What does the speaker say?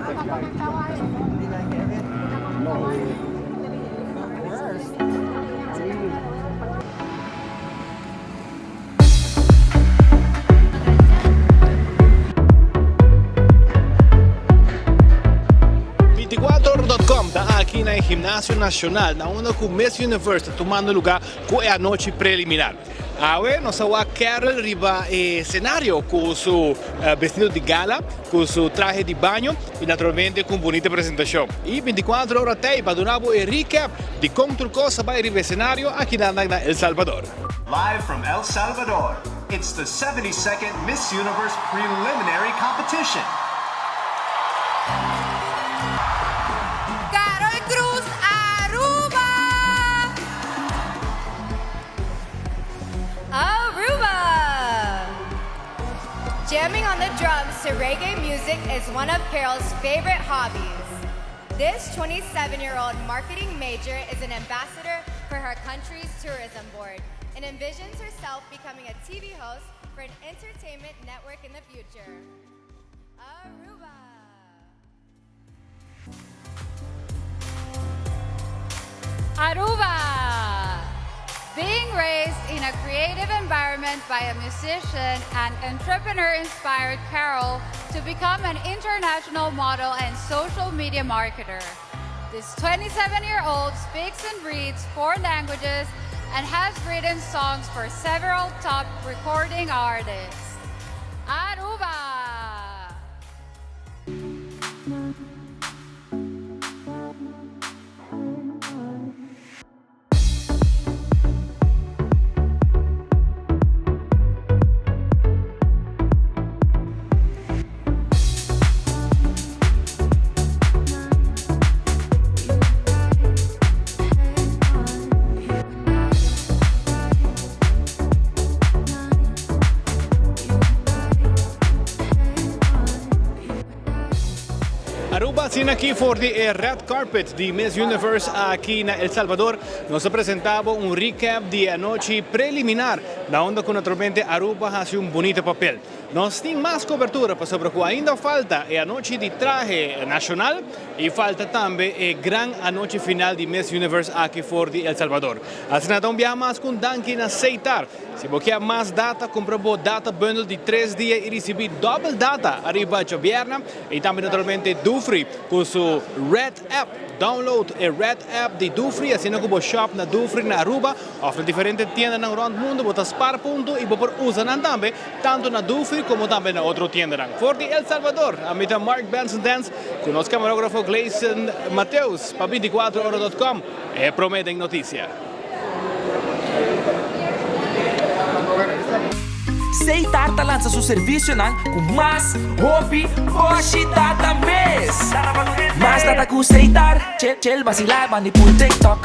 Veinticuatrohora.com ta aki na e Gimnasio Nacional na unda cu Miss Universe ta tumando lugar cu e anochi preliminar. Awe nos a wak Carol riba e scenario cu su vestido di gala, cu su trahe di baño y naturalmente cu un bunita presentacion. Y 24 ora tey pa duna bo e recap di con tur cos a bay riba e scenario aki na na El Salvador. Live from El Salvador, it's the 72nd Miss Universe Preliminary Competition. Carol Cruz, Aruba! Aruba! Jamming on the drums to reggae music is one of Carol's favorite hobbies. This 27-year-old marketing major is an ambassador for her country's tourism board and envisions herself becoming a TV host for an entertainment network in the future. Aruba! Aruba! Being raised in a creative environment by a musician and entrepreneur inspired Carol to become an international model and social media marketer. This 27-year-old speaks and reads four languages and has written songs for several top recording artists. Aruba! Aruba asina aki for di e red carpet di Miss Universe aki na El Salvador. Nos a presenta bo un recap di e anochi preliminar na unda cu naturalmente Aruba haci un bunito papel. Nos tin mas cobertura pasobra cu ainda falta e anochi di trahe nacional y falta tambe e gran anochi final di Miss Universe aki for di El Salvador. Asina ta un biaha mas cu un danki na Seitar. Si bo kier mas data, cumpra bo data bundle di tres dia y ricibi dobbel data ariba djobierna y tambe naturalmente Dufry cu su Red App. Download e Red App di Dufry asina cu bo shop na Dufry na Aruba of na diferente tiendanan rond mundo bo ta spaar punto y bo por usa nan tambe tanto na Dufry como tambe na otro tiendanan. For di El Salvador, ami ta Mark Benson Dance cu nos camarógrafo Gleison Mateus pa 24ora.com, e prome den noticia. Seitar ta lansa su servisionan ku mas hopi boshi data mes. Mas data ku Seitar, chel, chel, basilá, manipul TikTok.